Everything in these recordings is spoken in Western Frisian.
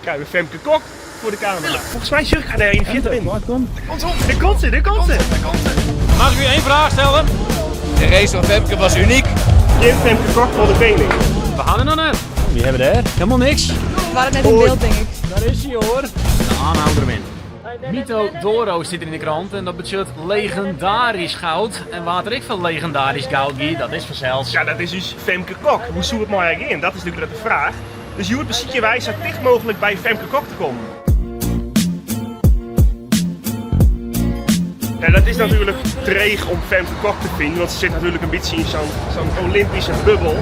Krije we Femke Kok foar de kamera. Folgens my sjoch ik har dêr yn de fierte rinnen. Dêr komt se, dêr komt se, dêr komt se. Mag ik u één vraag stellen? De race van Femke was uniek. Gjin Femke Kok foar de kening. We hawwe noch net. Wie hawwe we dêr? Helemaal niks. We waren net in beeld, denk ik. Daar is hij hoor. De aanhouder wint. Mito Doro stiet der yn de krant en dat betsjut legendarysk goud. En wa't der ek foar legendarysk goud gie, dat is fansels. Ja, dat is ús Femke Kok. Hoe soe it mei har gean? Dat is de grutte fraach. Dus hjoed besykje wy sa ticht mooglik by Femke Kok te kommen. Ja, dat is natuerlik dreech om Femke Kok te finen, want se sit natuerlik in bytsje yn sa'n Olympyske bubbel.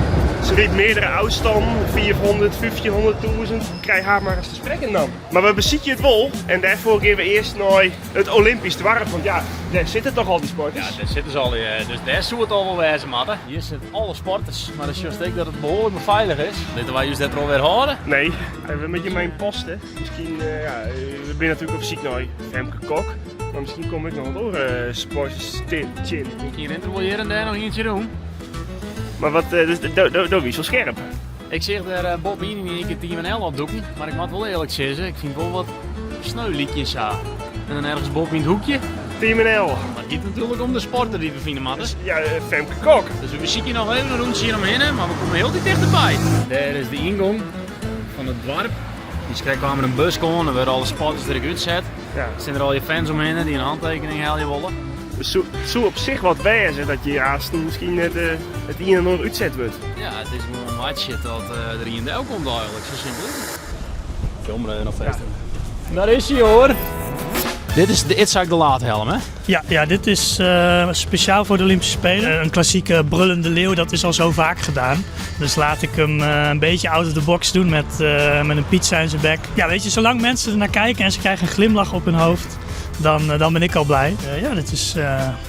Se rydt meardere ôfstannen, 500, 1500, 1000. Krij har mar ris te sprekken dan. Mar we besykje it wol en dêrfoar gean we earst nei it Olympysk doarp, want ja, dêr sitte toch al dy sporters? Ja, dêr sitte se allegear, dus dêr soe it al wol wêze moatte. Hjir sitte alle sporters, mar dan sjochst ek dat it behoarlik befeilige is. Litte wy ús dêrtroch wjerhâlde? Nee, we moatte mei in poste. Miskien, ja, we binne natuerlik op syk nei Femke Kok, mar miskien kom ik noch wat oare sporters tsjin. Miskien rint der wol hjir en dêr noch ientsje rûn. Mar wat, dus, do wiest wol skerp. Ik seach der boppe-yn yn ien kear Team NL opdûken, mar ik moat wol earlik sizze, ik fyn it wol wat sneu lykjen sa. En dan ergens boppe yn it hoekje. Team NL. Mar it giet natuerlik om de sporter dy't we fine moatte. Ja, Femke Kok. Dus we besykje noch even in rûntsje hjir omhinne, mar we komme hieltyd tichterby. Dêr is de yngong fan it doarp. Dy krekt kaam der in buske oan, dan wurde alle sporters der ek útset. Ja. Der stean der allegear fans omhinne dy't in hantekening helje wolle. Het soe, soe op sich wat wêze dat hjir aanst miskien net it ien en oar útset wurdt. Ja, it is gewoan wachtsje tot der ien del komt eigenlik, sa simpel is it. Film er noch fêst. Daar is hij hoor. Dit is de Itzhak de Laat helm, hè? Ja, ja, dit is speciaal voor de Olympische Spelen. Een klassieke brullende leeuw, dat is al zo vaak gedaan. Dus laat ik hem een beetje out of the box doen met een pizza in zijn bek. Ja, weet je, zolang mensen er naar kijken en ze krijgen een glimlach op hun hoofd, dan ben ik al blij. Ja, dit is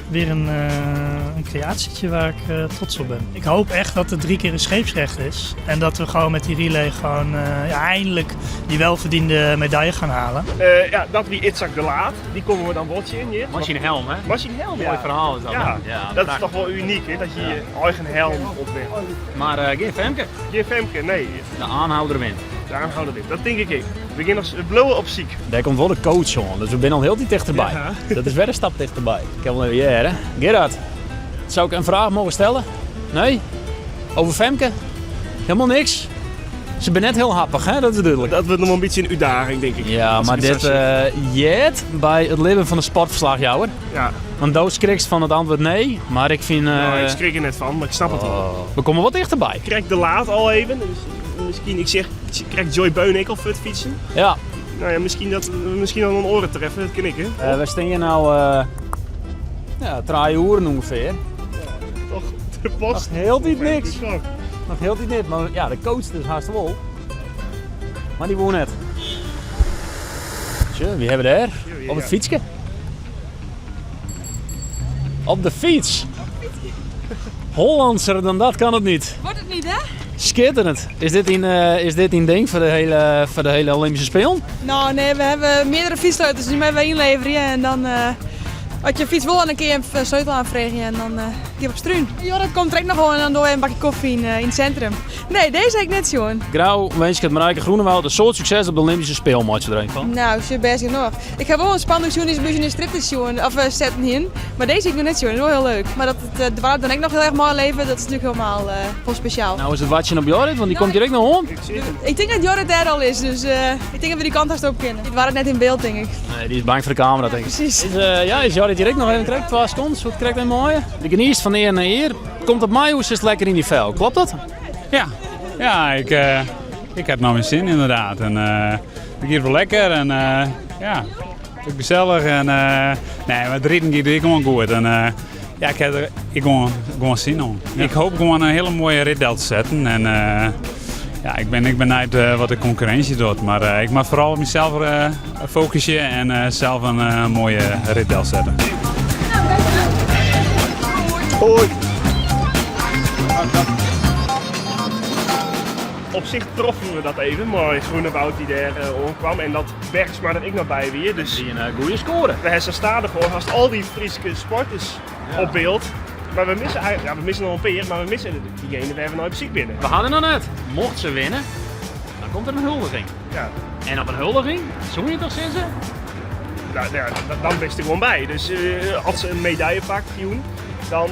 weer een creatietje waar ik trots op ben. Ik hoop echt dat het 3 keer een scheepsrecht is. En dat we gewoon met die relay gewoon, ja, eindelijk die welverdiende medaille gaan halen. Ja, dat wie Itzhak de Laat. Die komen we dan wol tsjin hjir. Machine helm, hè? Machine helm, Mooi ja. verhaal is dat, Ja, hè? Ja, dat is prachtig. toch wel uniek, hè? Dat je je eigen helm ontwerpt. Maar geen Femke? Geen Femke, nee. De aanhouder wint. De aanhouder wint, dat denk ik ook. We gaan nog blowen op ziek. Daar komt wel de coach aan, dus we zijn al heel die dichterbij. Ja. Dat is weer een stap dichterbij. Ik heb wel even hier, hè? Gerard, zou ik een vraag mogen stellen? Nee? Over Femke? Helemaal niks? Ze zijn net heel happig, hè? Dat is duidelijk. Dat wordt nog wel een beetje een uitdaging, denk ik. Ja, Als maar ik het dit, zo zeg. jet bij het leven van de sportverslagjouwer. Ja. Want dood schrikt van het antwoord nee, maar ik vind, Nou, ik schrik er net van, maar ik snap het wel. Oh. We komen wat dichterbij. Ik krijg de Laat al even. Dus misschien, ik zeg, ik krijg Joy Beune ook al voor het fietsen. Ja. Nou ja, misschien dat, misschien al een oren treffen, dat ken ik, hè. We staan hier nou, ja, 3 uur ongeveer. Ja, toch de post. Nog heel diep niks. Fuck. Nog heel diep niks, maar ja, de coach dus haast wel. Maar die woont net. Tje, wie hebben we daar? Ja, Op het ja. fietsje? Op de fiets? Hollandser dan dat kan het niet. Wordt het niet, hè? Schitterend. Is dit een ding voor de hele Olympische Spelen? Nou, nee, we hebben meerdere fietssleutels, die moeten we inleveren. En dan, als je fiets wil, dan kun je een sleutel aanvragen en dan kun je op struin. Ja, dat komt direct nog gewoon en dan doe je een bakje koffie in het centrum. Nee, deze heb ik net zien. Grou wens ik het Marijke Groenewoud een soort succes op de Olympische Spelen, maatje er een van. Nou, ze best genoeg. Ik heb wel een spandoek zien, die is een beetje in de strip te zien, of zetten heen. Maar deze heb ik nog net zien, dat is wel heel leuk. Maar dat het dwarp dan ook nog heel erg mooi leven, dat is natuurlijk helemaal wel speciaal. Nou is het watje op Jorrit, want die Nou, komt direct naar hond. Ik zie het. Ik denk dat Jorrit daar al is, dus ik denk dat we die kant haast op kunnen. Het waren net in beeld, denk ik. Nee, die is bang voor de camera, denk ik. Precies. Is Jorrit direct nog even correct? 2 seconden, wat krijgt een mooie? De geniest van eer naar eer. Komt op mij, hoe zit het lekker in die vel? Klopt dat? Ja, ja, ik heb nou mijn zin inderdaad. En het gaat wel lekker en ja, het is gezellig. En nee, maar het rijden gaat hier gewoon goed. En ja, ik heb er ik gewoon zin in. Ja. Ik hoop gewoon een hele mooie rit te zetten. En ja, ik ben benieuwd wat de concurrentie doet. Maar ik moet vooral op mezelf focussen en zelf een mooie rit zetten. Hoi. Op zich troffen we dat even, maar Groenewoud die daar omkwam en dat Bergsma er ik nog bij weer. Dus die een goede score. We hebben stadig voor haast al die Friese sporters Ja. op beeld. Maar we missen eigenlijk, ja, we missen nog een peer, maar we missen diegene waar we nou op ziek binnen. We hadden nog net. Mocht ze winnen, dan komt er een huldiging. Ja. En op in huldiging, soe je toch sizze? Nou, ja, dan bist der gewoan by. Dus as se in medaille pakt jûn, dan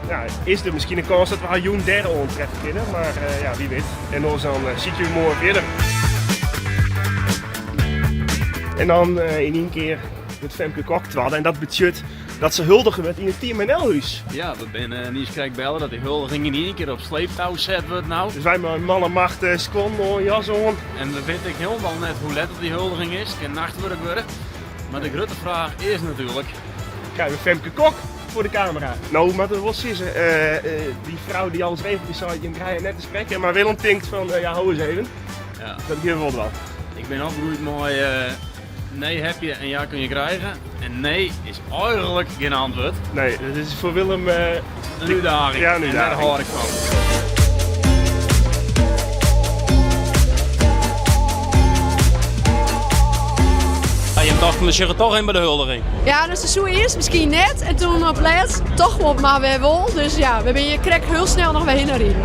ja, is der miskien in kâns dat we har jûn dêr oantreffe kinne. Mar ja, wie wit. En oars dan sykje we moarn fierder. En dan yn ien kear wurdt Femke Kok twadde en dat betsjut dat se huldige wurdt yn it Team NL-hús. Ja, we binne niiskrekt belle dat dy huldiging yn ien kear op sleeptou set wurdt no. Dus wy mei man en macht skuon oan, jas oan. En we witte ek hielendal net hoe let dat dy huldiging is. It kin nachtwurk wurde. Mar de grutte fraach is natuerlik. Krije we Femke Kok foar de kamera? No moatte we wol sizze, dy frou dy't alles regelt, dy sei jim krije net te sprekken. Mar Willem tinkt fan, ja ho ris even. Ja. Dat gean we wol dwaan. Ik bin opgroeid mei nee heb je en ja kun je krijgen. En nee is eigenlik gjin antwurd. Nee, dat is foar Willem in útdaging. Ja, in En dêr útdaging. hâld ik fan. Jim tochten, we sjogge toch even by de huldiging. Ja, dus se soe earst miskien net en toen op lêst toch wol mar wer wol. Dus ja, we binne hjir krekt hiel snel noch wer hinne riden.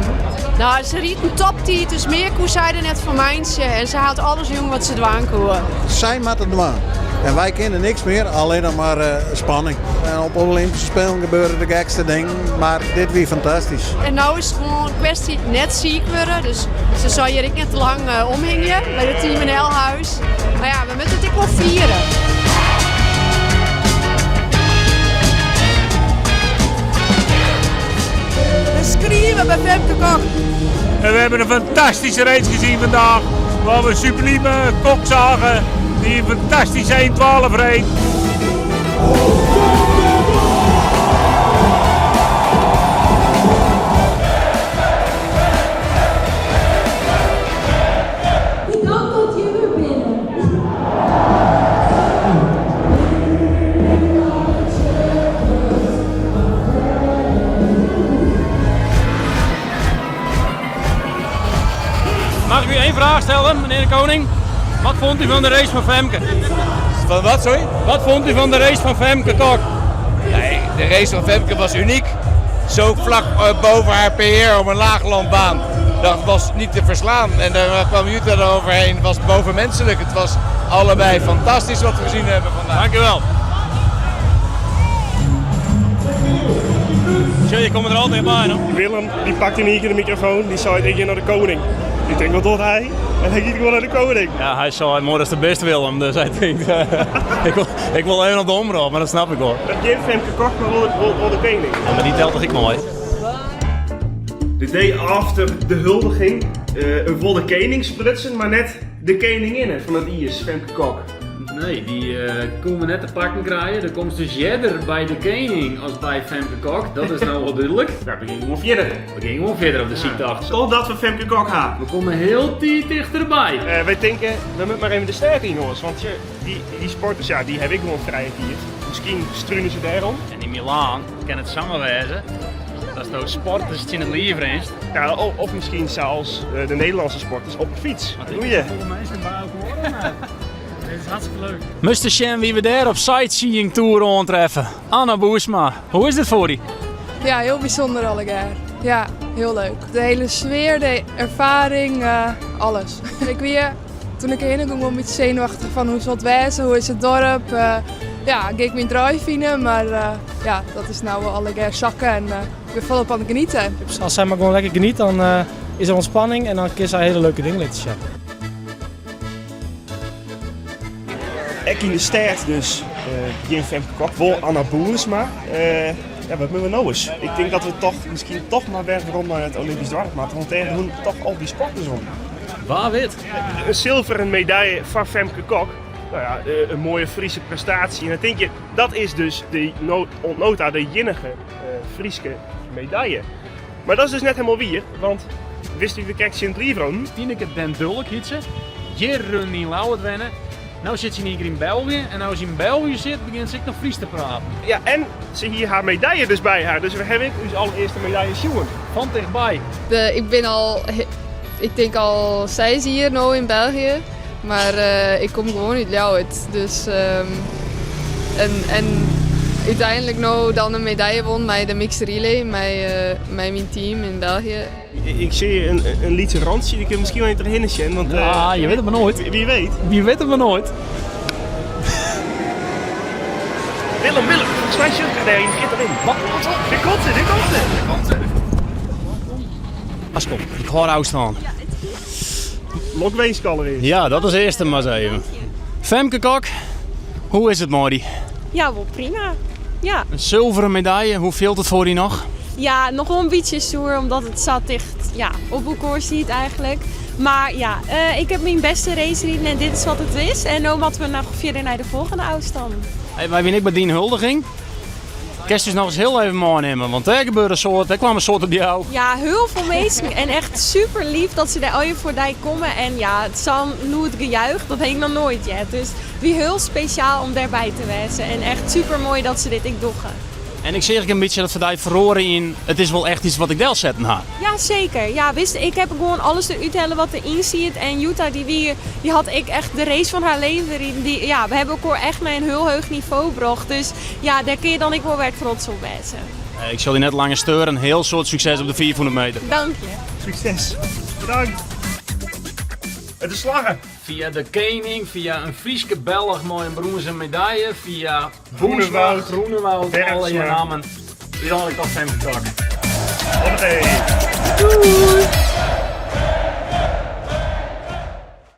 Nou, se ried in toptiid, dus mear koe sy der net fan meitsje en se hat alles jûn wat se dwaan koe. Sy moat it dwaan en wy kinne niks mear, allinnich mar spanning. En op Olympyske Spelen gebeure de gekste dingen, mar dit wie fantastysk. En no is it gewoan in kwestie net siik wurde, dus se sil hjir ek net te lang omhingje by it Team NL huis. Mar ja, we moatte it ek wol fiere. We skrieme by Femke Kok. En we hebben een fantastische race gezien vandaag. Waar we sublieme Kok zagen die een fantastische 1.12 reed. Dan komt hjir wer binnen. Mag ik u één vraag stellen, meneer de Koning? Wat vond u van de race van Femke? Van wat, sorry? Wat vond u van de race van Femke Kok? Nee, de race van Femke was uniek. Zo vlak boven haar PR op een laaglandbaan. Dat was niet te verslaan. En daar kwam Jutta eroverheen. Het was bovenmenselijk. Het was allebei fantastisch wat we gezien hebben vandaag. Dank u wel. Tja, je komt er altijd bij, no? Willem die pakt in één keer de microfoon, die zei ik ga naar de koning. Ik denk wat doet hij? En hij gaat gewoon naar de koning. Ja, hij zei mooi dat is de beste Willem, dus hij denkt, ik wil even op de omroep, maar dat snap ik wel. Dat geeft Femke Kok, maar wel de koning. Ja, maar die telt toch ik mooi. De day after de huldiging, een volle koning sprutsen, maar net de koninginne van het IS, Femke Kok. Nee, die konden we net te pakken krijgen. Er komt dus eerder bij de koning als bij Femke Kok. Dat is nou wel duidelijk. Ja, we gingen gewoon verder. We gingen gewoon verder op de ziektocht. Totdat we Femke Kok hebben. We komen heel tijd dichterbij. Wij denken, we moeten maar even de stad in, jongens. Want die sporters, ja, die heb ik gewoon vrij hier. Misschien struinen ze daarom. En in Milaan kan het samenwijzen dat de sporters het in het liever is. Ja, of misschien zelfs de Nederlandse sporters op de fiets. Wat doe je? Volgens mij zijn bij elkaar, maar dit is hartstikke leuk. Mr. Shen, wie we daar op sightseeing tour aantreffen. Anna Boersma, hoe is dit voor je? Ja, heel bijzonder allegaar. Ja, heel leuk. De hele sfeer, de ervaring, alles. Ik weer, toen ik erheen kwam, een beetje zenuwachtig van hoe zal het wezen, hoe is het dorp. Ja, ik mijn draai vinden, maar ja, dat is nou wel allegaar zakken en ik ben volop aan het genieten. Als zij maar gewoon lekker geniet, dan is er ontspanning en dan kun je hele leuke dingen laten zien. Ik in de stad dus, geen Femke Kok, wel Anna Boersma. Ja, wat moeten we nou eens? Ik denk dat we misschien toch maar weer rond naar het Olympisch dorp moeten, want daar doen toch al die sporters om. Waar wit? Een zilveren medaille van Femke Kok. Nou ja, een mooie Friese prestatie. En dan denk je, dat is dus de ontnota, de jinnige Frieske medaille. Maar dat is dus net helemaal wier, want wist u de kerk Sint-Lievron? Tineke den Dulk heet ze. Jaren in Lauwert wennen. Nou zit ze in één keer in België en nou ze in België zit, begint ze ook nog Fries te praten. Ja, en ze hier haar medaille dus bij haar. Dus we hebben dus allereerste medaille zien. Van dichtbij. Ik ben al, ik denk al 6 hier nu in België. Maar ik kom gewoon uit Ljouwert. Dus en uiteindelijk nou dan een medaille won bij de mixed relay, met mijn team in België. Ik zie een lytse rantsje, die kun je misschien wel even erheen zien. Want, Ja, je weet het maar nooit. Wie weet. Wie weet het maar nooit. Willem, Willem, volgens mij zit ik nee, je zit erin. Wat? Daar komt ze, daar komt ze. Daar komt ze. Pas op, ik hoor afstaan. Lokwens is. Ja, dat is eerst maar eens even. Femke Kok, hoe is het, Mori? Ja, wel prima. Ja. Een zilveren medaille, hoe veelt het voor die nog? Ja, nog wel een beetje stoer, omdat het zat dicht ja, op elkaar ziet eigenlijk. Maar ja, ik heb mijn beste race gereden en dit is wat het is. En nu moeten we nog verder naar de volgende afstand. Hey, wij zijn ik bij die huldiging. Kerst dus nog eens heel even meenemen, want daar gebeurde een soort, daar kwam een soort op jou. Ja, heel veel mensen en echt super lief dat ze daar al je voor die komen. En ja, het zal nooit gejuich, dat heb ik nog nooit jet. Dus wie heel speciaal om daarbij te wezen. En echt super mooi dat ze dit ik doggen. En ik zeg een beetje dat voor die verloren in, het is wel echt iets wat ik del zetten ha. Ja, zeker. Ja, wist, ik heb gewoon alles eruit halen wat erin zit. En Jutta, die had ik echt de race van haar leven in. Die, ja, we hebben elkaar echt naar een heel hoog niveau gebracht. Dus ja, daar kun je dan ik wel weer trots op wezen. Ik zal die net langer steuren. Heel soort succes op de 400 meter. Dank je. Succes. Bedankt. Het is slagen. Via de Kening, via een Frieske Belg, mooi een bronzen medaille, via Groenewoud, Groenewoud, Bergsma. alle je namen. Die had ik toch Femke Kok. Hoppatee. Doei.